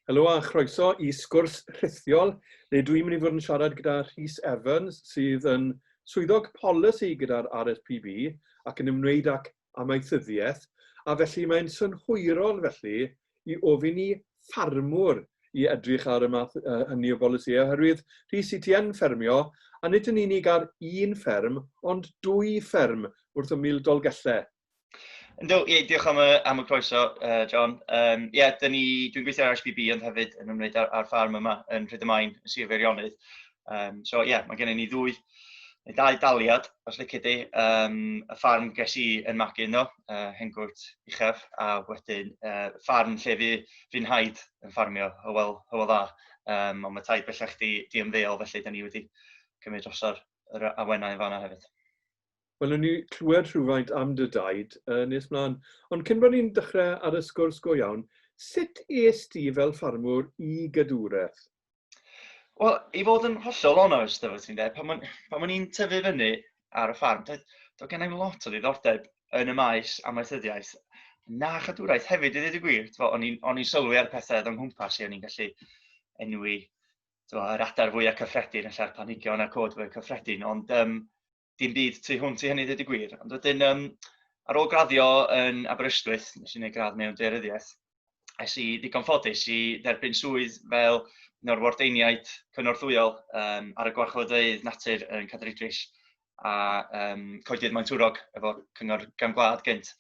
Helo a chroeso i sgwrs rhithiol, le dwi'n mynd i fod yn siarad gyda Rhys Evans, sydd yn swyddog polisi gyda'r RSPB ac yn ymwneud ac amaethyddiaeth, a felly mae'n synhwyrol felly i ofyn i ffarmwr i edrych ar y math hynny o bolisi, oherwydd Rhys, i ti yn ffermio, a nid yn unig ar un fferm, ond dwy fferm wrth ymyl Dolgellau. Yndw, ie, diolch am y, am y croeso, uh, John. Um, ie, yeah, ni, dwi'n gweithio ar RSPB, ond hefyd yn ymwneud â'r, ar ffarm yma yn Rhyd y Main, yn Sir Feirionnydd. Um, so, ie, yeah, mae gennym ni ddwy, neu dau daliad, os licio di. Um, y ffarm ges i yn magu yno, uh, Hengwrt Uchaf, a wedyn uh, ffarm lle fi, fi'n haid yn ffarmio, Hywel, Hywel Dda. Um, ond mae taid bellach di, di ymddeol, felly da ni wedi cymryd dros ar yr awenau yn fanna hefyd. Wel, wnawn ni clywed rhywfaint am dy daid uh, nes mlaen. Ond cyn bod ni'n dechrau ar y sgwrs go iawn, sut es di fel ffarmwr i gadwraeth? Wel, i fod yn hollol onest efo ti'n dweud, pan, pan o'n i'n tyfu fyny ar y ffarm, doedd, doedd gen i lot o ddiddordeb yn y maes amaethyddiaeth na chadwraeth hefyd, i ddweud y gwir. O'n i'n sylwi ar pethau oedd o'n nghwmpas i, o'n i'n gallu enwi twa, yr adar fwyaf cyffredin, alla'r planhigion a'r cod fwyaf cyffredin, ond um, dim byd tu hwnt i hynny, dweud y gwir. Ond wedyn, um, ar ôl graddio yn Aberystwyth, nes i wneud gradd mewn daearyddiaeth, es i ddigon ffodus i dderbyn swydd fel un o'r wardeiniaid cynorthwyol um, ar y gwarchodfeydd natur yn Cadair Idris a um, Coedydd Maentwrog efo Cyngor Gefn Gwlad gynt.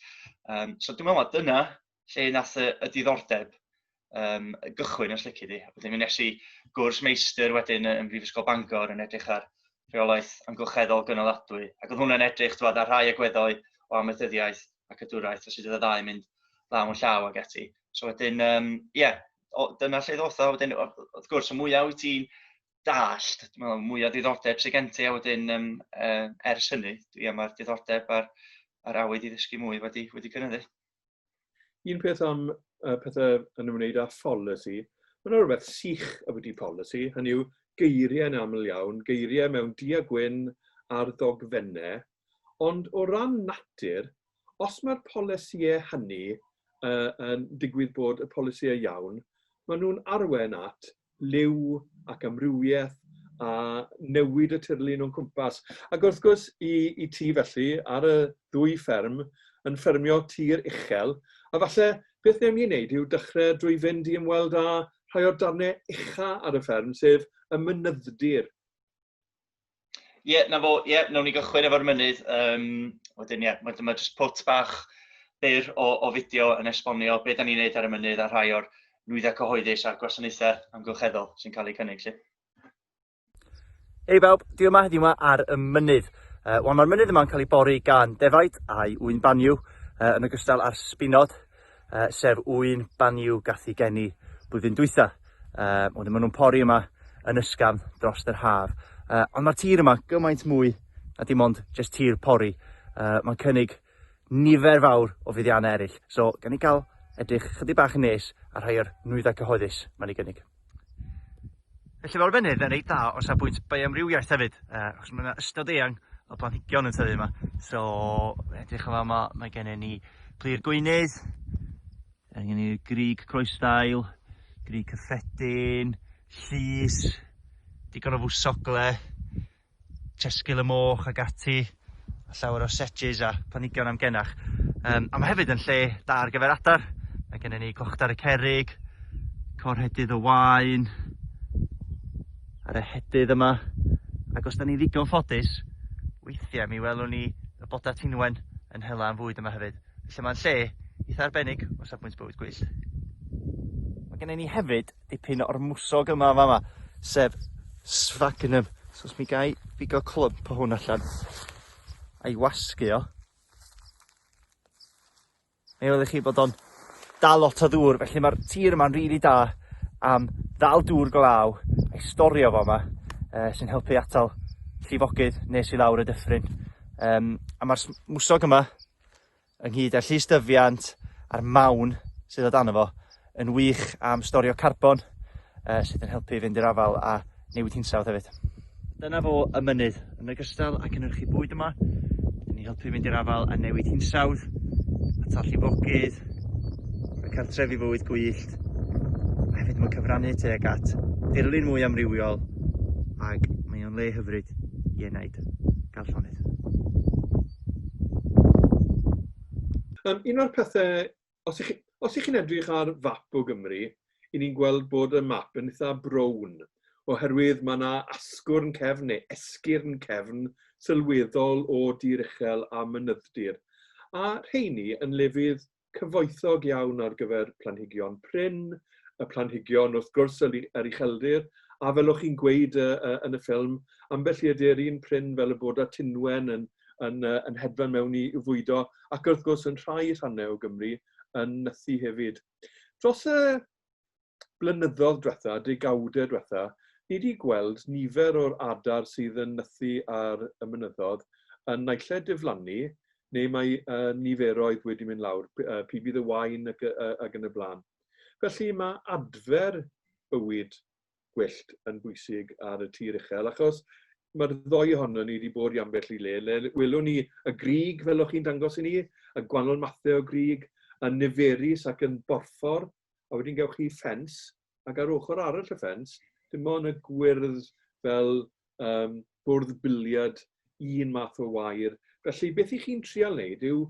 Um, so dwi'n meddwl dyna lle nath y, y diddordeb um, gychwyn os lici di. Wedyn mi nes i gwrs meistr wedyn yn Brifysgol Bangor yn edrych ar rheolaeth amgylcheddol gynaladwy. Ac oedd hwnna'n edrych dwad, ar rhai agweddau o amaethyddiaeth ac cadwraeth, a sut oedd y ddau yn mynd law yn llaw ag ati. So wedyn, um, yeah, o, dyna lle ddoth o. Wedyn, wrth gwrs, y mwyaf wyt ti'n dallt, dwi'n meddwl, mwyaf diddordeb sydd gen ti, a wedyn um, uh, ers hynny, dwi am mae'r diddordeb a'r, a'r awydd i ddysgu mwy wedi, wedi cynyddu. Un peth am uh, pethau yn ymwneud â pholisi, mae yna rhywbeth sych ambiti polisi, hynny yw geiriau yn aml iawn, geiriau mewn du a gwyn ar ddogfennau, ond o ran natur, os mae'r polisïau hynny uh, yn digwydd bod y polisïau iawn, maen nhw'n arwain at liw ac amrywiaeth a newid y tirlun o'n cwmpas. Ac wrth gwrs, i, i ti felly, ar y ddwy fferm, yn ffermio tir uchel, a falle beth newn ni wneud yw dechrau drwy fynd i ymweld â rhai o'r darnau ucha ar y fferm, sef y mynydddir. Ie, yeah, na fo, ie, yeah, nawn ni gychwyn efo'r mynydd. Um, wedyn, ie, yeah, mae dyma jyst pwt bach byr o, o fideo yn esbonio beth da ni'n neud ar y mynydd a rhai o'r nwyddau cyhoeddus a'r gwasanaethau amgylcheddol sy'n cael eu cynnig. Lly. Hei bawb, dwi yma heddiw yma ar y mynydd. Uh, Wel, mae'r mynydd yma'n cael ei bori gan defaid a'i ŵyn banyw, uh, yn ogystal â'r spinod, uh, sef ŵyn banyw gath ei geni blwyddyn dwytha. Uh, wedyn maen nhw'n pori yma yn ysgafn dros yr haf. Uh, ond mae'r tir yma gymaint mwy na dim ond jyst tir pori. Uh, mae'n cynnig nifer fawr o fuddiannau eraill. So, gan i gael edrych chydig bach yn nes ar rhai o'r nwyddau cyhoeddus mae'n ei gynnig. Felly mae'r fynydd yn reit dda o safbwynt bioamrywiaeth hefyd, uh, achos mae yna ystod eang o blanhigion yn tyfu yma. So, edrych yn fama, mae gennym ni plu'r gweunydd, mae gennym ni grug croesddail, grug cyffredin, llus, digon o fwsogle, chesgil y moch ac ati, a llawer o sedges a planhigion amgenach. Um, a mae hefyd yn lle da ar gyfer adar. Mae gennym ni cochdar y cerrig, corhedydd y wain, ar y hedydd yma. Ac os da ni ddigon ffodus, weithiau mi welwn ni y boda tinwen yn hela am fwyd yma hefyd. Felly mae'n lle eitha arbennig o safbwynt bywyd gwyllt. Mae gennym ni hefyd dipyn o'r mwsog yma yn fama, sef sphagnum. So os mi gai bigo clwmp o hwn allan a'i wasgu o, mi welwch chi bod o'n dal lot o ddŵr, felly mae'r tir yma'n rili da am ddal dŵr glaw a'i storio fo yma, uh, sy'n helpu atal llifogydd nes i lawr y dyffryn. Um, a mae'r mwsog yma ynghyd â'r llystyfiant a'r mawn sydd o dan fo, yn wych am storio carbon, uh, sydd yn helpu i fynd i'r afael â newid hinsawdd hefyd. Dyna fo y mynydd, yn ogystal â cynhyrchu bwyd yma, dyn ni helpu mynd i'r afael â newid hinsawdd, atal llifogydd, y cartrefi fywyd gwyllt, a hefyd mae Mae'n cyfrannu tuag at dirlun mwy amrywiol ac mae o'n le hyfryd i enaid gael llonydd. Un o'r pethau, os ych, os ych chi'n edrych ar fap o Gymru, i ni'n gweld bod y map yn eitha brown, oherwydd mae yna asgwrn cefn neu esgyrn cefn sylweddol o dir uchel a mynydd-dir. A rheini yn lefydd cyfoethog iawn ar gyfer planhigion prin, y planhigion wrth gwrs yr ucheldir, a fel o'ch chi'n gweud yn y ffilm, ambell i aderyn prin fel y boda tinwen yn, yn, yn hedfan mewn i fwydo, ac wrth gwrs yn rhai rhannau o Gymru yn nythu hefyd. Dros y blynyddoedd diwetha, degawdau diwetha, ni wedi gweld nifer o'r adar sydd yn nythu ar y mynyddoedd yn naill ai diflannu neu mae niferoedd wedi mynd lawr, pibydd y wain ac, ac yn y blaen. Felly mae adfer bywyd gwyllt yn bwysig ar y tir uchel, achos mae'r ddoi ohono ni wedi bod i ambell i le, le welwn ni y grug, fel o'ch chi'n dangos i ni, y gwahanol mathau o grug, yn niferus ac yn borffor, a wedyn gewch chi ffens, ac ar ochr arall y ffens, dim ond y gwyrdd fel bwrdd biliad, un math o wair. Felly beth i chi'n trial wneud yw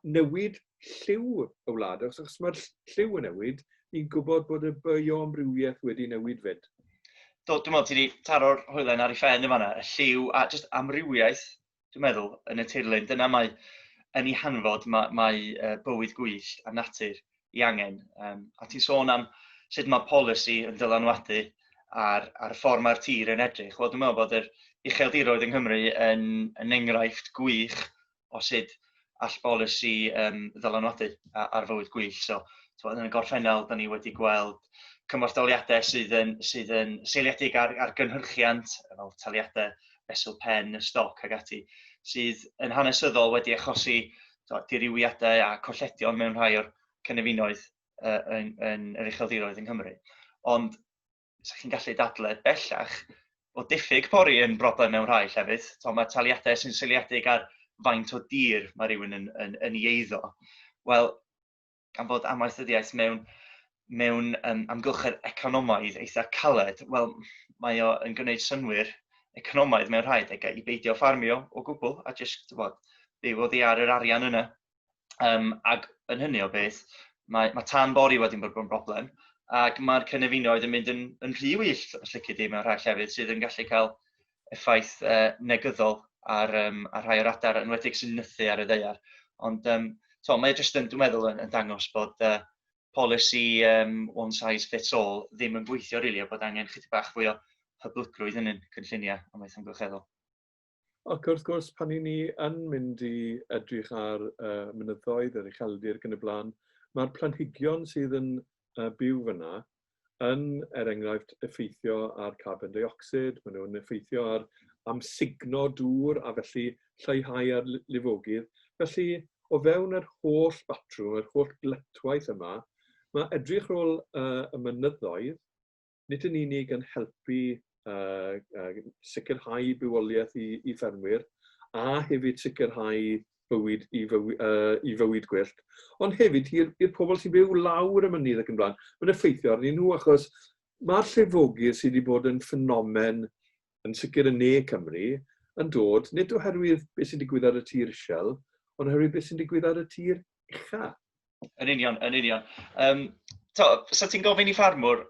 newid lliw y wlad, achos mae'r lliw yn newid, ni'n gwybod bod y bioamrywiaeth wedi newid fyd. Do, dwi'n meddwl ti wedi taro'r hoelen ar ei phen yn fanna, y lliw a jyst amrywiaeth, dwi'n meddwl, yn y tirlun. Dyna mae yn ei hanfod, mae, mae bywyd gwyllt a natur i angen. A ti'n sôn am sut mae polisi yn dylanwadu ar, ar y ffordd mae'r tir yn edrych. Wel, dwi'n meddwl bod yr ucheldiroedd yng Nghymru yn, yn enghraifft gwych o sut all bolisi ddylanwadu ar fywyd gwyllt. So, t'mod, yn y gorffennol, da ni wedi gweld cymorthdaliadau sydd yn, sydd yn seiliedig ar, ar gynhyrchiant, fel taliadau fesul pen, y stoc ac ati, sydd yn hanesyddol wedi achosi dirywiadau a colledion mewn rhai o'r cynefinoedd yn, yn yr ucheldiroedd yng Nghymru. Ond 'sa chi'n gallu dadle bellach bod diffyg pori yn broblem mewn rhai llefydd. To, mae taliadau sy'n seiliedig ar faint o dir mae rhywun yn, yn, yn ei eiddo. Wel, gan bod amaethyddiaeth mewn, mewn amgylchedd economaidd eitha caled, wel, mae o yn gwneud synnwyr economaidd mewn rhai adegau i beidio ffarmio o gwbl a jyst, t'bod, byw oddi ar yr arian yna. Ac yn hynny o beth, mae, mae tan bori wedi bod yn broblem, ac mae'r cynefinoedd yn mynd yn, yn rhy wyllt, os lici di, mewn rhai llefydd sydd yn gallu cael effaith negyddol ar, ar rhai o'r adar, yn enwedig sy'n nythu ar y ddaear. Ond to, mae e jyst yn, dwi'n meddwl, yn, yn dangos bod polisi one size fits all ddim yn gweithio, really, a bod angen chydig bach fwy o hyblygrwydd yn ein cynlluniau amaeth amgylcheddol. Ac wrth gwrs, pan 'y ni yn mynd i edrych ar mynyddoedd, yr ucheldir ac yn y blaen, mae'r planhigion sydd yn byw fyna yn, er enghraifft, effeithio ar carbon deuocsid, maen nhw'n effeithio ar amsugno dŵr a felly lleihau ar lifogydd. Felly, o fewn yr holl batrwm, yr holl glytwaith yma, mae edrych ar ôl y mynyddoedd nid yn unig yn helpu sicrhau bywoliaeth i, i ffermwyr, a hefyd sicrhau bywyd i, fywy, i fywyd gwyllt, ond hefyd i'r pobl sy'n byw lawr y mynydd ac yn blaen. Mae'n effeithio arnyn nhw achos mae'r llifogydd sydd wedi bod yn ffenomen yn sicr yn ne Cymru yn dod nid oherwydd beth sy'n digwydd ar y tir isiel, ond oherwydd beth sy'n digwydd ar y tir ucha. Yn union, yn union. To, so ti'n gofyn i ffarmwr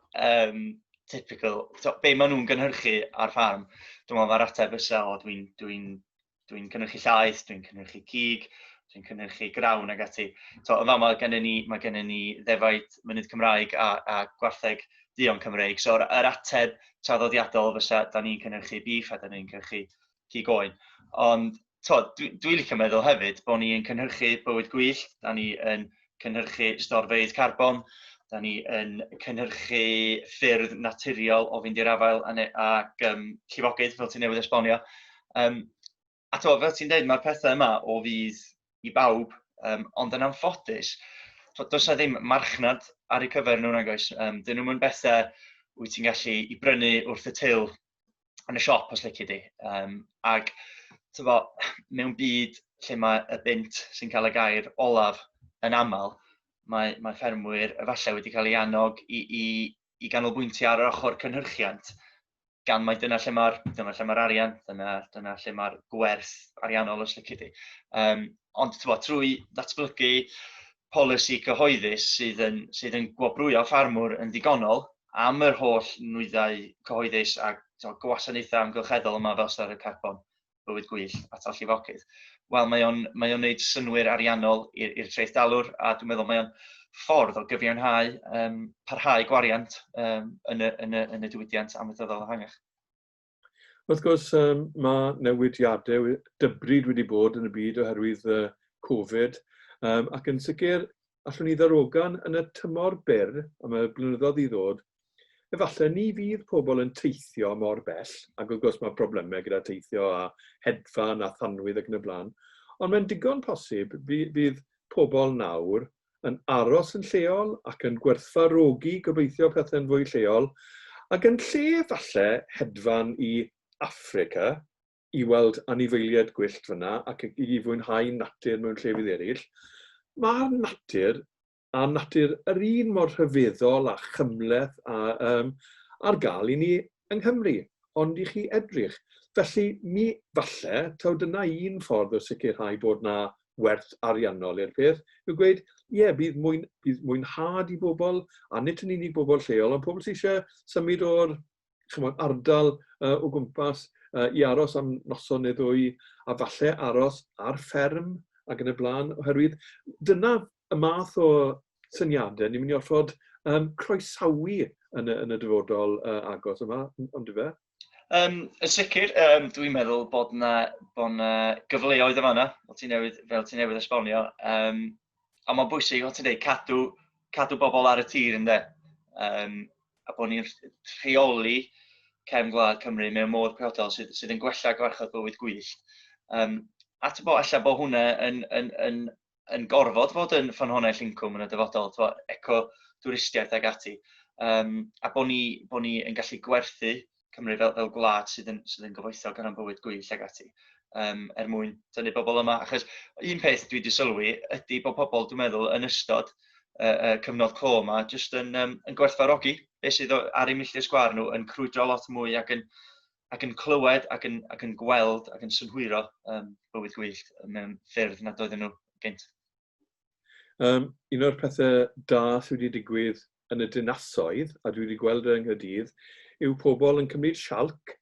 typical, to, be maen nhw'n gynhyrchu ar ffarm, dwi'n meddwl mae'r ateb fysa, o, dwi'n dwi dwi cynhyrchu llaeth, dwi'n cynhyrchu cig, dwi'n cynhyrchu grawn ag ati. To, yn fama, gennym ni, mae gennym ni ddefaid mynydd Cymraeg a, a gwartheg duon Cymreig. So, yr, yr ateb traddodiadol fysa, da ni'n cynhyrchu beef a da ni'n cynhyrchu cig oen. Ond to, dwi, dwi licio meddwl hefyd bod ni yn cynhyrchu bywyd gwyllt, da ni yn cynhyrchu storfeydd carbon, da ni yn cynhyrchu ffyrdd naturiol o fynd i'r afael ag llifogydd, fel ti'n newydd esbonio. A to, fel ti'n dweud, mae'r pethau yma o fudd i bawb, ond yn anffodus, to, does 'na ddim marchnad ar eu cyfer nhw, nag oes. Dyn nhw'm yn bethau wyt ti'n gallu i brynu wrth y til yn y siop, os lici di. Ac tyfo, mewn byd lle mae y bunt sy'n cael y gair olaf yn aml, mae, mae ffermwyr efallai wedi cael ei annog i, i, i ganolbwyntio ar yr ochr cynhyrchiant, gan mai dyna lle mae'r dyna lle mae'r arian, dyna, dyna lle mae'r gwerth ariannol os lici di. Um, ond tywa, trwy ddatblygu polisi cyhoeddus sydd yn, sydd yn gwobrwyo ffarmwr yn ddigonol am yr holl nwyddau cyhoeddus a tywa, gwasanaethau amgylcheddol yma fel storio carbon, bywyd gwyllt, atal llifogydd, wel, mae o'n mae o'n neud synnwyr ariannol i'r trethdalwr, a dwi'n meddwl mae o'n ffordd o gyfiawnhau um, parhau gwariant um, yn, y, yn, y, yn y diwydiant amaethyddol ehangach. Wrth gwrs, um, mae newidiadau dybryd wedi bod yn y byd oherwydd uh, Covid, um, ac yn sicr allwn ni ddarogan yn y tymor byr, am y blynyddoedd i ddod, efallai ni fydd pobl yn teithio mor bell, ac wrth gwrs mae problemau gyda teithio a hedfan a thanwydd ac yn y blaen, ond mae'n digon posib fydd pobl nawr yn aros yn lleol ac yn gwerthfawrogi gobeithio pethau'n fwy lleol, ac yn lle falle hedfan i Affrica i weld anifeiliaid gwyllt fyna ac i fwynhau natur mewn llefydd eraill, mae'r natur a natur yr un mor rhyfeddol a chymhleth a, um, ar gael i ni yng Nghymru, ond i chi edrych. Felly, mi falle, taw dyna un ffordd o sicrhau bod na werth ariannol i'r peth, yw gweud, ie, yeah, bydd, mwyn, bydd mwynhad i bobl, a nid yn unig bobl lleol, ond pobl sydd eisiau symud o'r chymod, ardal uh, o gwmpas uh, i aros am noson neu ddwy, a falle aros ar fferm ac yn y blaen, oherwydd dyna y math o syniadau ni'n mynd i orfod um, croesawu yn y, yn y dyfodol uh, agos yma, ond fe? Um, yn sicr, um, dwi'n meddwl bod yna bod na gyfleoedd yma yna, fel ti'n newydd, fel ti newydd esbonio. Um, a mae'n bwysig, fel ti'n dweud, cadw, cadw bobl ar y tir, ynddo. Um, a bod ni'n rheoli cefn gwlad Cymru mewn modd priodol sydd, sydd yn gwella gwarchod bywyd gwyllt. Um, a ti'n bod, ella bod hwnna yn, yn, yn, yn gorfod fod yn ffynhonnell incwm yn y dyfodol, bo, eco-dwristiaeth ag ati. Um, a bod ni, bod ni yn gallu gwerthu Cymru fel, fel gwlad sydd yn, sydd yn gyfoethog ar ran bywyd gwyllt ag ati, um, er mwyn tynnu bobl yma. Achos un peth dwi wedi sylwi ydy bod pobl, dwi'n meddwl, yn ystod y, y cyfnod clo yma, jyst yn, um, yn gwerthfawrogi beth sydd ar eu milltir sgwâr nhw, yn crwydro lot mwy ac yn, ac yn clywed ac yn, ac yn gweld ac yn synhwyro um, bywyd gwyllt mewn ffyrdd nad oedden nhw gynt. Um, un o'r pethau da sydd wedi digwydd yn y dinasoedd, a dwi wedi gweld e yng Nghaerdydd, yw pobl yn cymryd sialc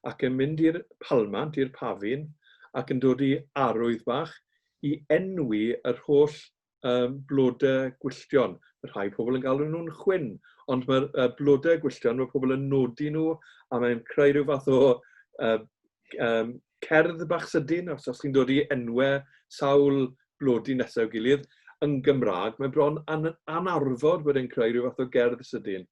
ac yn mynd i'r palmant, i'r pafin, ac yn dod i arwydd bach i enwi yr holl um, blodau gwylltion. Mae rhai pobl yn galw nhw'n chwyn, ond mae'r uh, blodau gwylltion, mae pobl yn nodi nhw, a mae'n creu rhyw fath o uh, um, cerdd bach sydyn, os, os chi'n dod i enwau sawl blodyn nesaf i'w gilydd, yn Gymraeg, mae bron an anarfod bod e'n creu rhyw fath o gerdd sydyn.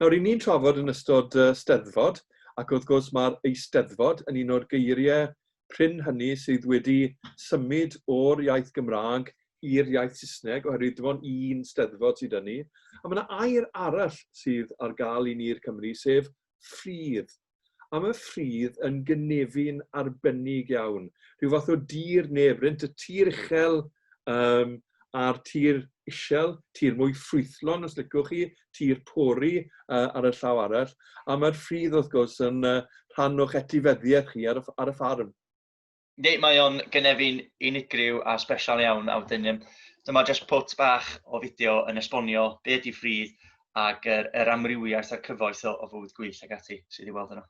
Nawr, i ni'n trafod yn ystod uh, Steddfod, ac wrth gwrs mae'r Eisteddfod yn un o'r geiriau prin hynny sydd wedi symud o'r iaith Gymraeg i'r iaith Saesneg, oherwydd dim ond un Steddfod sydd â ni. A mae yna air arall sydd ar gael i ni'r Cymry, sef ffridd. A mae ffridd yn gynefin arbennig iawn. Rhyw fath o dir neb, rent y tir uchel um, a'r tir isiel, tir mwy ffrwythlon os licwch chi, tir pori uh, ar y llaw arall. A mae'r ffridd wrth gwrs yn uh, rhan o'ch etifeddiaeth chi ar y, ar y ffarm. Yndi, mae o'n gynefin unigryw a sbesial iawn, a wedyn yym dyma jyst pwt bach o fideo yn esbonio be ydy ffridd ac yr, yr amrywiaeth a'r cyfoeth o, o fywyd gwyllt ac ati sydd i'w weld yno.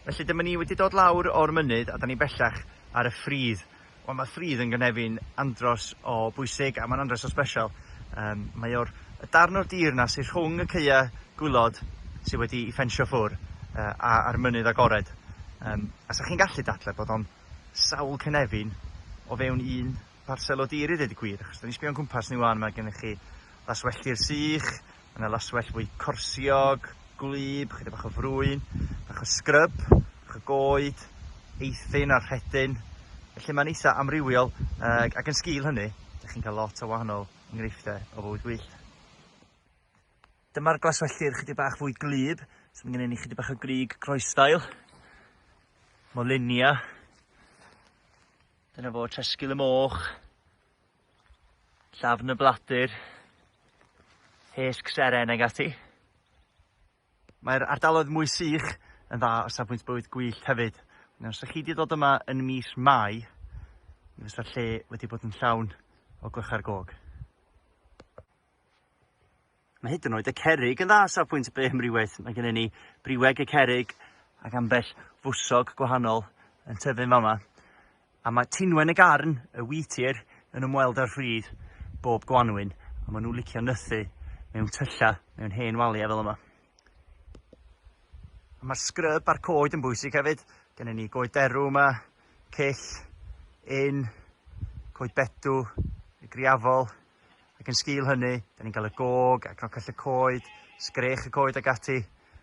Felly dyma ni wedi dod lawr o'r mynydd a da ni bellach ar y ffridd. Wel mae ffridd yn gynefin andros o bwysig a mae'n andros o sbesial. Um, mae o'r y darn o'r dir na sydd rhwng y caeau gwylod sydd wedi i ffensio ffwr uh, a'r mynydd agored. Um, a sa chi'n gallu dadle bod o'n sawl cynefin o fewn un parsel o dir i ddweud y gwir, achos da ni'n sbio'n cwmpas ni wan, mae gennych chi laswelltir sych, mae yna laswell fwy corsiog, gwlyb, chydig bach o frwyn, bach o sgrub, bach o goed, eithin a rhedyn. Felly mae'n eitha amrywiol, ac, ac yn sgil hynny, da chi'n cael lot o wahanol enghreifftiau o fywyd gwyllt. Dyma'r glaswelltir chydig bach fwy gwlyb, so mae gennym ni chydig bach o grug croesddail, molinia, dyna fo tresgil y moch, llafn y bladur, hesg seren ag ati. Mae'r ardaloedd mwy sych yn dda o safbwynt bywyd gwyllt hefyd. Nawr, os ydych chi wedi dod yma yn mis Mai, mi fysa'r lle wedi bod yn llawn o glychau'r gog. Mae hyd yn oed y cerrig yn dda o safbwynt bioamrywiaeth. Mae gennym ni briweg y cerrig ac ambell fwsog gwahanol yn tyfu'n fama. A mae tinwen y garn, y wheatear, yn ymweld â'r ffridd bob gwanwyn, a maen nhw'n licio nythu mewn tyllau, mewn hen waliau fel yma. A mae'r sgrub a'r coed yn bwysig hefyd. Gennym ni goed derw yma, cyll, un, coed bedw, y griafol, Ac yn sgil hynny, da ni'n cael y gog a crocell y coed, sgrech y coed ac ati,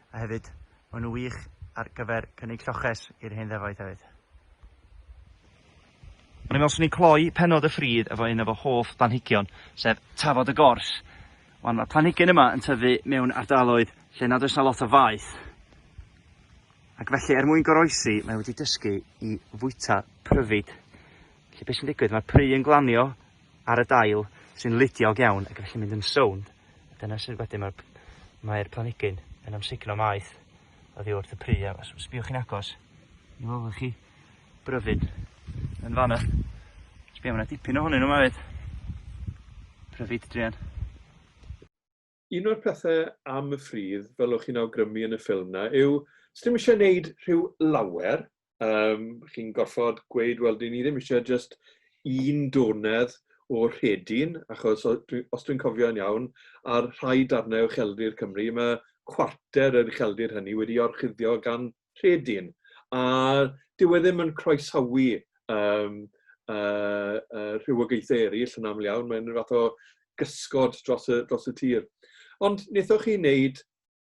a hefyd maen nhw wych ar gyfer cynnig lloches i'r hen ddefaid hefyd. O'n i'n meddwl swn i'n cloi pennod y ffridd efo un o fy hoff blanhigion, sef tafod y gors. Wan, mae'r planhigyn yma yn tyfu mewn ardaloedd lle nad oes 'na lot o faeth. Ac felly, er mwyn goroesi, mae wedi dysgu i fwyta pryfid. Felly beth sy'n digwydd, mae'r pry yn glanio ar y dail sy'n ludiog iawn ac felly mynd yn sownd. A dyna sydd wedyn mae'r mae planhigyn yn amsugno maeth oddi wrth y pry a os sbiwch chi'n agos, mi welwch chi bryfyn yn fanna. Sbia, mae yna dipyn ohonyn nhw yma hefyd. Pryfid druan. Un o'r pethau am y ffridd, fel o'ch chi'n awgrymu yn y ffilm 'na, yw sdim eisiau gwneud rhyw lawer. Chi'n gorfod gweud, wel, dyn ni ddim eisiau jyst un donedd o rhedyn, achos os dwi'n cofio'n iawn, ar rhai darnau o ucheldir Cymru, mae cwarter yr ucheldir hynny wedi orchuddio gan rhedyn. A dyw e ddim yn croesawu rhywogaethau eraill yn aml iawn, mae'n fath o gysgod dros y, dros y tir. Ond wnaethoch chi wneud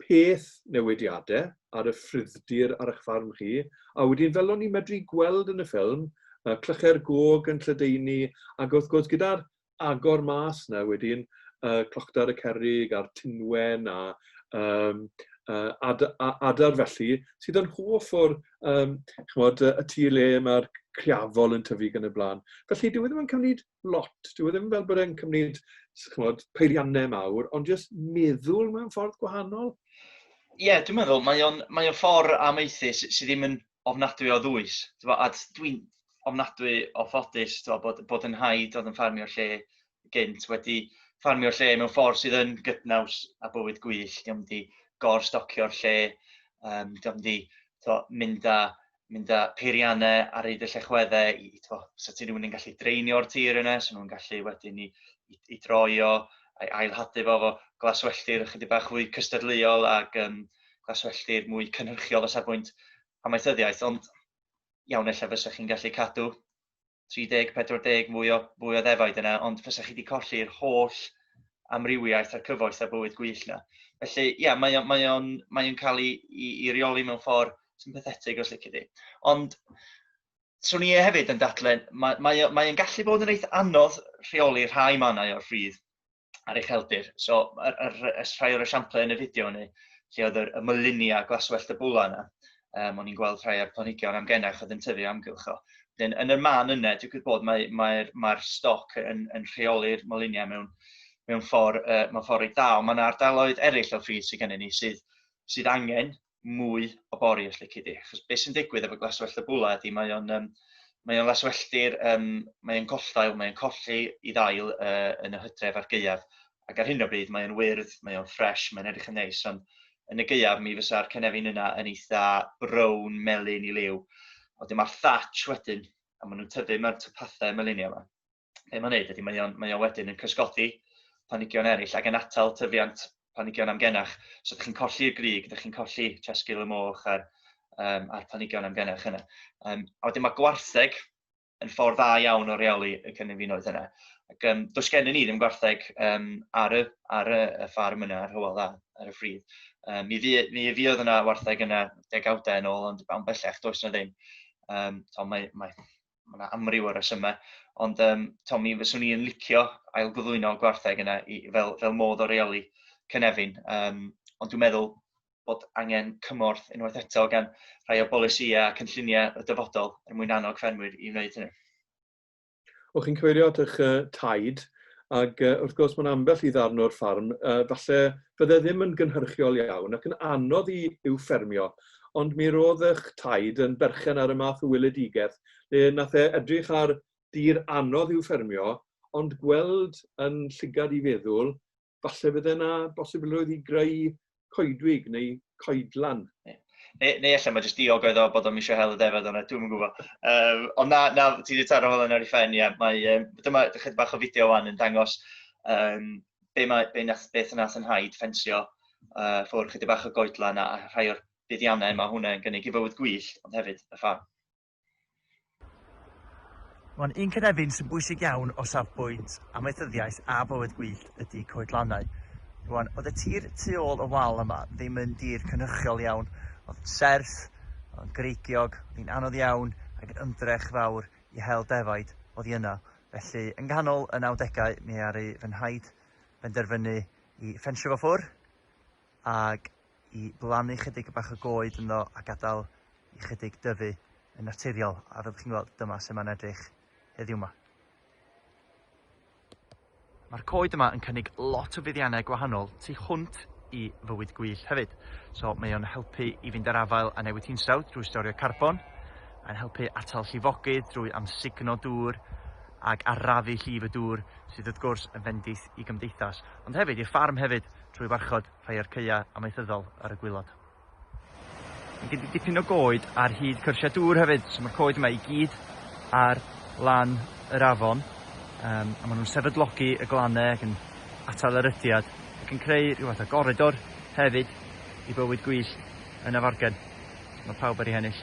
peth newidiadau ar y ffridddir ar eich ffarm chi, a wedyn fel o'n i'n medru gweld yn y ffilm, clychau'r gog yn lledaenu, ac wrth gwrs gyda'r agor mas 'na wedyn, clochdar y cerrig a'r tinwen a adar felly, sydd yn hoff o'r, chimod, y tir le mae'r criafol yn tyfu ac yn y blaen. Felly dyw e ddim yn cymryd lot, dyw e ddim fel bod e'n cymryd, chimod, peiriannau mawr, ond jyst meddwl mewn ffordd gwahanol. Ie, yeah, dwi'n meddwl, mae o'n, mae o'n ffordd amaethu sydd ddim yn ofnadwy o ddwys. A dwi'n ofnadwy o ffodus bod, bod yn nhaid oedd yn ffarmio'r lle gynt wedi ffarmio'r lle mewn ffordd sydd yn gydnaws a bywyd gwyllt. Diolch wedi gor-stocio'r lle, diolch wedi mynd â mynd â peiriannau ar hyd y llechweddau i, i tibod, sa ti rhywun yn gallu dreinio'r tir yna, so nhw'n gallu wedyn i, i, i droi o, a'i ailhadu fo efo glaswelltir ychydig bach fwy cystadleuol ac glaswelltir mwy cynhyrchiol o safbwynt amaethyddiaeth, ond iawn, ella fysa chi'n gallu cadw 30, 40 mwy o, fwy o ddefaid yna, ond fysa chi wedi colli'r holl amrywiaeth a'r cyfoeth a bywyd gwyllt yna. Felly, ie, yeah, mae o'n mae o'n, mae o'n cael ei, ei, ei reoli mewn ffordd sympathetig os lici di. Ond, swn i hefyd yn dadlen, mae, mae, mae o'n gallu bod yn eitha anodd rheoli rhai mannau o'r ffridd ar ucheldir. So, yr, yr, yr, rhai o'r esiamplau yn y fideo ni, lle oedd yr, y myluniau glaswellt y bwla yna, o'n i'n gweld rhai o'r planhigion amgenach oedd yn tyfu amgylch o. Wedyn, yn y man yna, dwi'n gwybod bod mae'r mae, mae stoc yn, yn rheoli'r myluniau mewn, mewn ffordd, mewn ffordd reit dda, ond mae yna ardaloedd eraill o ffridd sydd gennym ni sydd, sydd angen mwy o bori os lici di. Achos beth sy'n digwydd efo glaswellt y bwla ydy mae o'n um, mae o'n laswelltir, mae o'n collddail, mae o'n colli i ddail yn y hydref a'r gaeaf. Ac ar hyn o bryd mae o'n wyrdd, mae o'n ffres, mae'n edrych yn neis, ond yn y gaeaf mi fysa'r cynefin yna yn eitha brown, melyn i liw. Wedyn mae'r thatch wedyn, a maen nhw'n tyfu mae'r twpathau melyniau yma. Be mae'n neud ydy mae o'n, mae o wedyn yn cysgodi planhigion eraill ac yn atal tyfiant planhigion amgenach. So ydych chi'n colli'r grug, ydych chi'n colli chesgil y moch a'r, a'r planhigion amgenach yna. A wedyn mae gwartheg yn ffordd dda iawn o reoli y cynefinoedd yna. Ac does gennym ni ddim gwartheg ar, y, ar y, y ffarm yna, ar Hywel Dda, ar y ffridd. Mi, fu, mi fuodd yna wartheg yna degawdau yn ôl, ond am bellach does yna ddim. So mae, mae, mae yna amryw o resymau, ond to, mi fyswn i yn licio ailgyflwyno gwartheg yna i, fel, fel modd o reoli cynefin. Ond dwi'n meddwl bod angen cymorth unwaith eto gan rhai o bolisïau a cynlluniau y dyfodol er mwyn annog ffermwyr i wneud hynny. O, chi'n cyfeirio at eich taid. Ac wrth gwrs mae'n ambell i ddarn o'r ffarm, falle fydde ddim yn gynhyrchiol iawn ac yn anodd i i'w ffermio, ond mi roedd eich taid yn berchen ar y math o weledigaeth le nath e edrych ar dir anodd i'w ffermio, ond gweld yn llygad i feddwl, falle fydde yna bosibilrwydd i greu coedwig neu coedlan. Yeah. Neu, neu allan mae jyst diog oedd o bod o'n eisiau hel y defed o'na, dwi'n yn gwybod. Um, ond na, na, ti wedi taro hwnna'n ar ei phen, ie. Mae, um, dyma chydig bach o fideo wan yn dangos um, be mae, be nath, beth nath yn haid ffensio uh, ffwrdd chydig bach o goedlan a rhai o'r buddiannau mae hwnna yn gynnig i fywyd gwyllt, ond hefyd y ffarm. Wan, un cynefin sy'n bwysig iawn o safbwynt amaethyddiaeth a bywyd gwyllt ydy coedlannau. Rwan, oedd y tir tu ôl y wal yma ddim yn dir cynhyrchiol iawn. Oedd yn serth, oedd yn greigiog, oedd hi'n anodd iawn ac yn ymdrech fawr i hel defaid oddi yna. Felly, yng nghanol y 90au, mi aru fy nhaid benderfynu i ffensio fo ffwr ag i blannu chydig bach o goed ynddo a gadael i chydig dyfu yn naturiol. A fel chi'n gweld, dyma sut mae'n edrych heddiw yma. Mae'r coed yma yn cynnig lot o fuddiannau gwahanol tu hwnt i fywyd gwyllt hefyd. So mae o'n helpu i fynd ar afael â newid hinsawdd drwy storio carbon, mae'n helpu atal llifogydd drwy amsugno dŵr ac arafu llif y dŵr sydd wrth gwrs yn fendith i gymdeithas, ond hefyd i'r ffarm hefyd trwy warchod rhai o'r caeau amaethyddol ar y gwaelod. Mae gen ti dipyn o goed ar hyd cyrsiau dŵr hefyd, so mae'r coed yma i gyd ar lan yr afon, um, a maen nhw'n sefydlogi y glannau ac yn atal erydiad ac yn creu rhyw fath o goridor hefyd i bywyd gwyllt yn Afargen. So mae pawb ar ei hennill.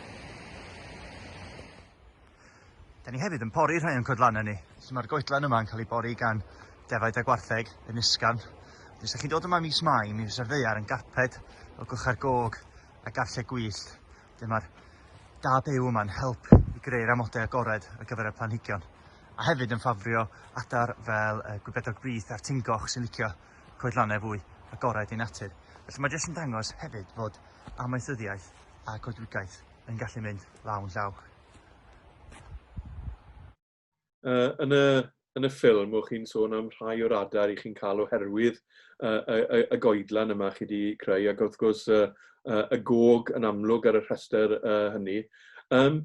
Da ni hefyd yn pori rhai o'n coedlannau ni. So mae'r goedlan yma yn cael ei bori gan defaid a gwartheg yn ysgafn. Os ydych chi'n dod yma mis Mai, mi fysa'r ddaear yn garped o glychau'r gog a garlleg gwyllt. Wedyn mae'r da byw yma'n help i greu'r amodau agored ar gyfer y planhigion. A hefyd yn ffafrio adar fel y gwybedog brith a'r tingoch sy'n licio coedlannau fwy agored i natur. Felly mae jyst yn dangos hefyd fod amaethyddiaeth a coedwigaeth yn gallu mynd law yn llaw. Yn y, yn y ffilm, o'ch chi'n sôn am rhai o'r adar i chi'n cael oherwydd y, y, y goedlan yma chi wedi creu, ac wrth gwrs y, y, y gog yn amlwg ar y rhestr uh, hynny. Um,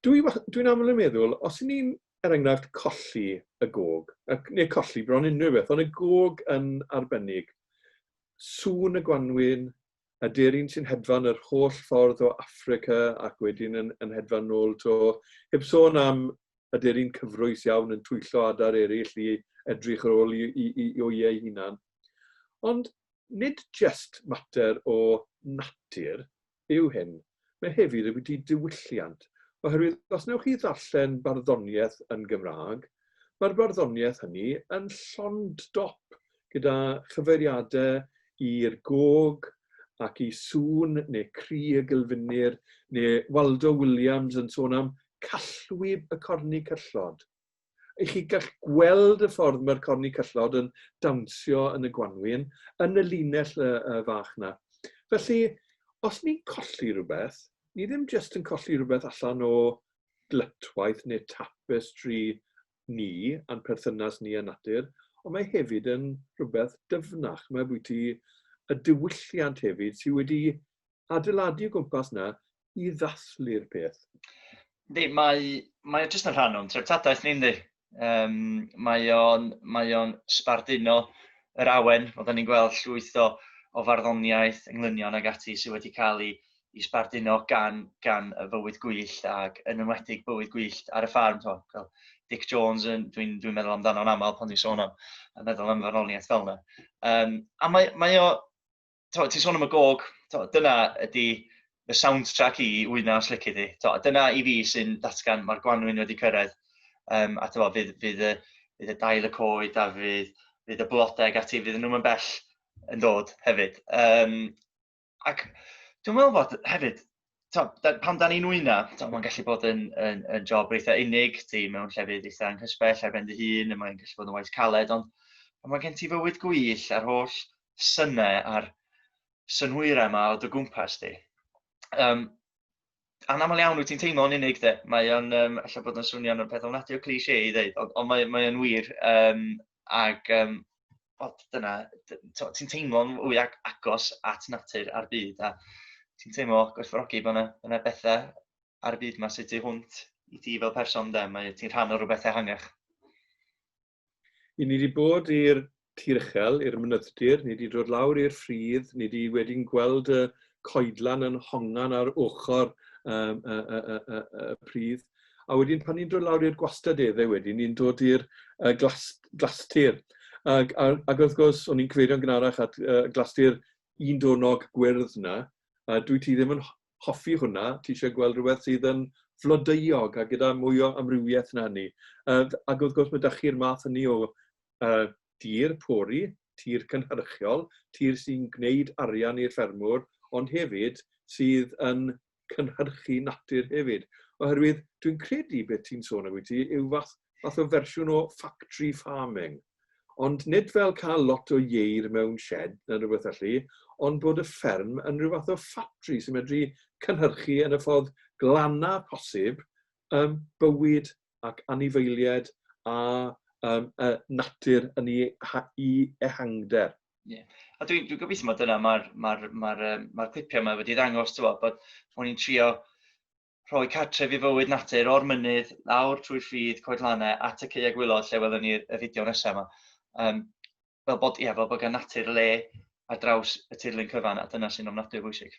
Dwi'n dwi aml yn meddwl, os y'n ni'n, er enghraifft, colli y gog, ac, neu colli bron unrhyw beth, ond y gog yn arbennig, sŵn y gwanwyn, aderyn sy'n hedfan yr holl ffordd o Affrica ac wedyn yn, yn hedfan nôl to, heb sôn am aderyn cyfrwys iawn yn twyllo adar eraill i edrych ar ôl i, i, i, i wyau ei hunan. Ond nid jyst mater o natur yw hyn, mae hefyd wedi diwylliant, oherwydd os wnewch chi ddarllen barddoniaeth yn Gymraeg, mae'r barddoniaeth hynny yn llond dop gyda chyfeiriadau i'r gog ac i sŵn neu cri y gylfinir, neu Waldo Williams yn sôn am callwyb y corni cyllod. I chi gall gweld y ffordd mae'r corni cyllod yn dawnsio yn y gwanwyn, yn y linell y, y fach na. Felly, os ni'n colli rhywbeth, ni ddim jyst yn colli rhywbeth allan o glytwaith neu tapestry ni a'n perthynas ni â natur, ond mae hefyd yn rhywbeth dyfnach. Mae bwyty y diwylliant hefyd sydd wedi adeiladu o gwmpas 'na i ddathlu'r peth. Yndi, mae, mae o jyst yn rhan o'n treftadaeth ni, yndi? Um, mae o'n mae o'n sbarduno yr awen, oedden ni'n gweld llwyth o, o farddoniaeth, englynion ag ati sydd wedi cael ei, i sbarduno gan, gan y fywyd gwyllt ac yn enwedig bywyd gwyllt ar y ffarm. To, fel Dick Jones, dwi'n dwi meddwl amdano'n aml pan dwi'n sôn am, yn meddwl am farddoniaeth fel yna. Um, a mae, mae o, to, ti'n sôn am y gog, to, dyna ydy y soundtrack i wyna os lici di. To, dyna i fi sy'n datgan mae'r gwanwyn wedi cyrraedd. Um, a to, fydd, fydd, y, fydd y dail y coed a fydd, fydd y blodau ac ati, fydd nhw'n bell yn dod hefyd. Um, ac dwi'n meddwl fod hefyd, to, da, pan da ni'n wyna, to, mae'n gallu bod yn, yn, yn job eitha unig, ti mewn llefydd eitha anghysbell ar ben dy hun, mae'n gallu bod yn waith caled, ond pan mae gen ti fywyd gwyll a'r holl synau a'r synhwyrau yma o dy gwmpas di, um, anaml iawn wyt ti'n teimlo'n unig de. Mae o'n, um, allai bod yn swnio'n peth ofnadwy o cliché i ddeud, ond, ond mae, mae o'n wir. Um, Ac um, wel, dyna, ti'n teimlo'n fwy ag agos at natur a'r byd, a ti'n teimlo gwerthfawrogi bod yna, yna bethau ar y byd yma sydd tu hwnt i ti fel person, de, mae ti'n rhan o rhywbeth ehangach. I ni wedi bod i'r tir uchel, i'r mynydddir, ni wedi dod lawr i'r ffridd, ni wedi wedi'n gweld y coedlan yn hongan ar ochr um, y, y, y, y, y pridd. A wedyn pan ni'n dod lawr i'r gwastadeddau wedyn, ni'n dod i'r uh, glas, glastir. Ac, a, ac wrth gwrs, o'n i'n cyfeirio'n gynharach at uh, glastir un donog gwyrdd yna. A dwi ti ddim yn hoffi hwnna, ti eisiau gweld rhywbeth sydd yn flodeuog a gyda mwy o amrywiaeth na hynny. Uh, ac wrth gwrs mae da chi'r math hynny o uh, dir pori, tir cynhyrchiol, tir sy'n gwneud arian i'r ffermwr, ond hefyd sydd yn cynhyrchu natur hefyd. Oherwydd dwi'n credu beth ti'n sôn am ti yw fath, fath o fersiwn o factory farming. Ond nid fel cael lot o ieir mewn shed neu rhywbeth felly, ond bod y fferm yn rhyw fath o ffatri sy'n medru cynhyrchu yn y ffordd glana posib um, bywyd ac anifeiliaid a um, uh, natur yn ei, i ehangder. Yeah. A dwi'n dwi gobeithio mae dyna mae'r ma ma ma ma clipiau yma wedi ddangos, ti'n bod, bod o'n i'n trio rhoi cartref i fywyd natur o'r mynydd, lawr trwy'r ffridd, coedlannau, at y caeau gwylod lle welwn ni'r y fideo nesaf yma. Um, fel bod, ia, fel bod gan natur le ar draws y tirlun cyfan, a dyna sy'n ofnadwy o bwysig.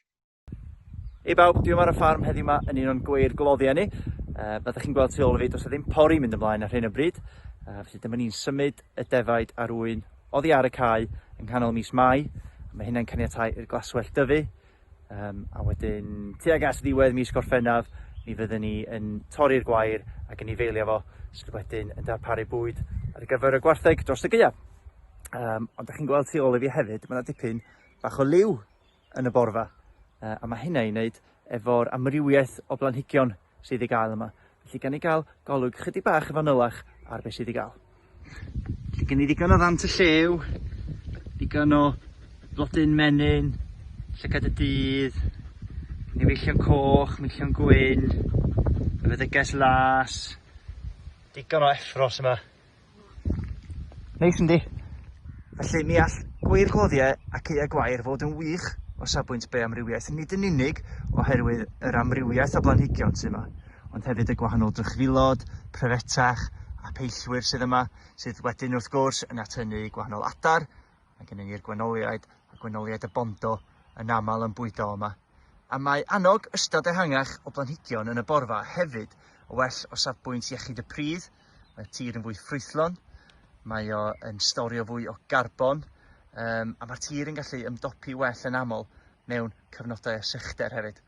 Hei bawb, dwi yma ar y ffarm heddiw yma yn un o'n gweir gloddiau ni. Uh, fel ydych chi'n gweld tu ôl i fi, does e ddim pori mynd ymlaen ar hyn o bryd. Uh, felly dyma ni'n symud y defaid a'r ŵyn oddi ar y cae yng nghanol mis Mai. Mae hynna'n caniatáu i'r glaswellt dyfu. Um, a wedyn tuag at ddiwedd mis Gorffennaf, mi fyddwn ni yn torri'r gwair ac yn ei feilio fo, sydd wedyn yn darparu bwyd ar gyfer y gwartheg dros y gaeaf. Um, ond ydych chi'n gweld tu ôl i fi hefyd, mae yna dipyn bach o liw yn y borfa. Uh, a mae hynna i wneud efo'r amrywiaeth o blanhigion sydd i gael yma. Felly gan i gael golwg chydig bach yn fanylach ar beth sydd i gael. Felly gen i ddigon o ddant y llew, digon o flodyn menyn, llygad y dydd, gen i feillion coch, meillion gwyn, y feddyges las, digon o effros yma. Neis yndi? Felly mi all gweirgloddiau a caeau gwair fod yn wych o safbwynt bioamrywiaeth, nid yn unig oherwydd yr amrywiaeth o blanhigion sydd yma, ond hefyd y gwahanol drychfilod, pryfetach a peillwyr sydd yma, sydd wedyn wrth gwrs yn atynnu gwahanol adar. Mae gennym ni'r gwenoliaid a gwenoliaid y bondo yn aml yn bwydo yma. A mae annog ystod ehangach o blanhigion yn y borfa hefyd yn well o safbwynt iechyd y pridd, mae'r tir yn fwy ffrwythlon, mae o yn storio fwy o garbon, um, a mae'r tir yn gallu ymdopi well yn aml mewn cyfnodau o sychder hefyd.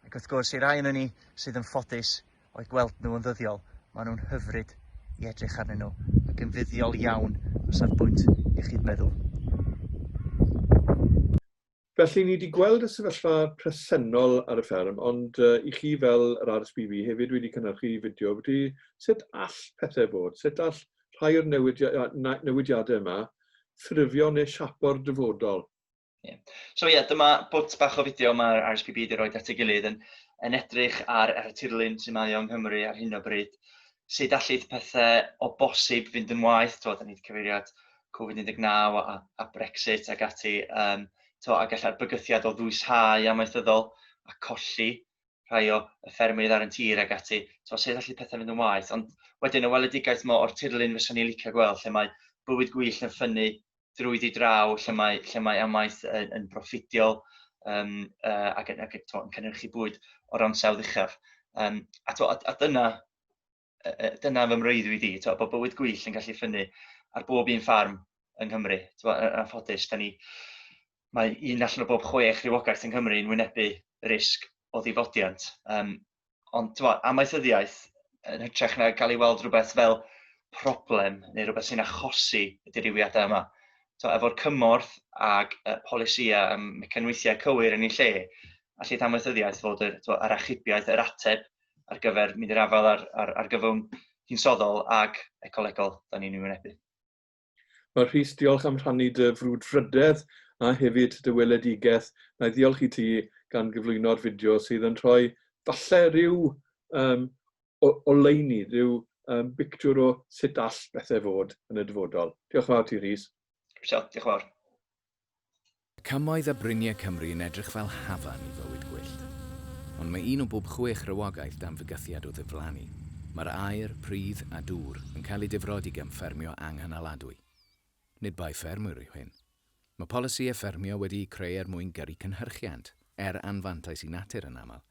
Ac wrth gwrs, i rai yn ni sydd yn ffodus o'u gweld nhw yn ddyddiol, maen nhw'n hyfryd i edrych arnyn nhw ac yn fuddiol iawn o safbwynt iechyd meddwl. Felly, ni wedi gweld y sefyllfa presennol ar y fferm, ond uh, i chi fel yr RSPB hefyd wedi cynhyrchu fideo wedi sut all pethau fod, sut all rhai o'r newidiadau yma ffurfio neu siapo'r dyfodol. Yeah. So ie, yeah, dyma bwt bach o fideo mae'r RSPB wedi rhoi at ei gilydd yn, yn edrych ar, ar y tirlun sy'n mae yng Nghymru ar hyn o bryd. Sut allith pethau o bosib fynd yn waeth, twa, da ni wedi cyfeirio at Covid-19 a, a Brexit ac ati, um, twa, ac alla'r bygythiad o ddwyshau amaethyddol a colli rhai o y ffermydd ar yn tir ac ati, twa, sut allith pethau fynd yn waeth. Ond wedyn y weledigaeth mo o'r tirlun fysa ni'n licio gweld, lle mae bywyd gwyllt yn ffynnu drwyddi draw lle mae, lle mae amaeth yn, yn broffidiol um, uh, ac, ac, ac to, yn cynhyrchu bwyd o'r ansawdd uchaf. Um, a, to, a, a dyna, dyna fy mreuddwyd i, to, bod bywyd gwyllt yn gallu ffynnu ar bob un ffarm yng Nghymru. To, yn anffodus, da ni, mae un allan o bob chwech rhywogaeth yng Nghymru yn wynebu risg o ddifodiant. Um, Ond t'mo', amaethyddiaeth, yn hytrach na gael ei weld rhywbeth fel problem neu rhywbeth sy'n achosi y dirywiadau yma. T'mo', efo'r cymorth ag uh, polisïau a mecanweithiau cywir yn ei lle, allith amaethyddiaeth fod yr, t'mo', yr achubiaeth, yr ateb ar gyfer mynd i'r afael â'r ar, argyfwng hinsoddol ag ecolegol da ni'n ei wynebu. Wel Rhys, diolch am rhannu dy frwdfrydedd a hefyd dy weledigaeth. Na i ddiolch i ti gan gyflwyno'r fideo sydd yn rhoi falle rhyw um, oleuni, rhyw bictwr o sut all bethau fod yn y dyfodol. Diolch yn fawr ti, Rhys. Diolch yn fawr. Cymoedd a bryniau Cymru yn edrych fel hafan i fywyd gwyllt. Ond mae un o bob chwech rhywogaeth dan fygythiad o ddiflannu. Mae'r aer, pridd a dŵr yn cael eu difrodi gan ffermio anghynaladwy. Nid bai ffermwyr yw hyn. Mae polisïau ffermio wedi'u creu er mwyn gyrru cynhyrchiant, er anfantais i natur yn aml.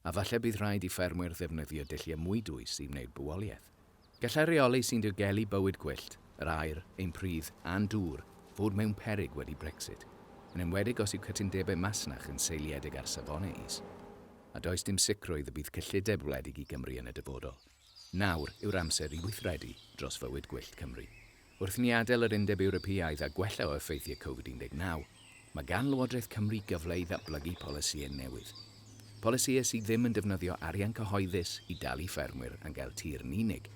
A falle bydd rhaid i ffermwyr ddefnyddio dulliau mwy dwys i wneud bywoliaeth. Gallai rheoli sy'n diogelu bywyd gwyllt, yr aer, ein pridd a'n dŵr fod mewn peryg wedi Brexit, yn enwedig os yw cytundebau masnach yn seiliedig ar safonau is. A does dim sicrwydd y bydd cyllideb wledig i Gymru yn y dyfodol. Nawr yw'r amser i weithredu dros fywyd gwyllt Cymru. Wrth ni adael yr Undeb Ewropeaidd a gwella o effeithiau Covid-19, mae gan Lywodraeth Cymru gyfle i ddatblygu polisïau newydd. Polisïau sydd ddim yn defnyddio arian cyhoeddus i dalu ffermwyr am gael tir yn unig.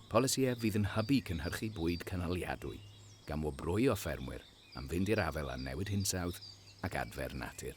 Polisïau fydd yn hybu cynhyrchu bwyd cynaliadwy, gan wobrwyo ffermwyr am fynd i'r afael â newid hinsawdd ac adfer natur.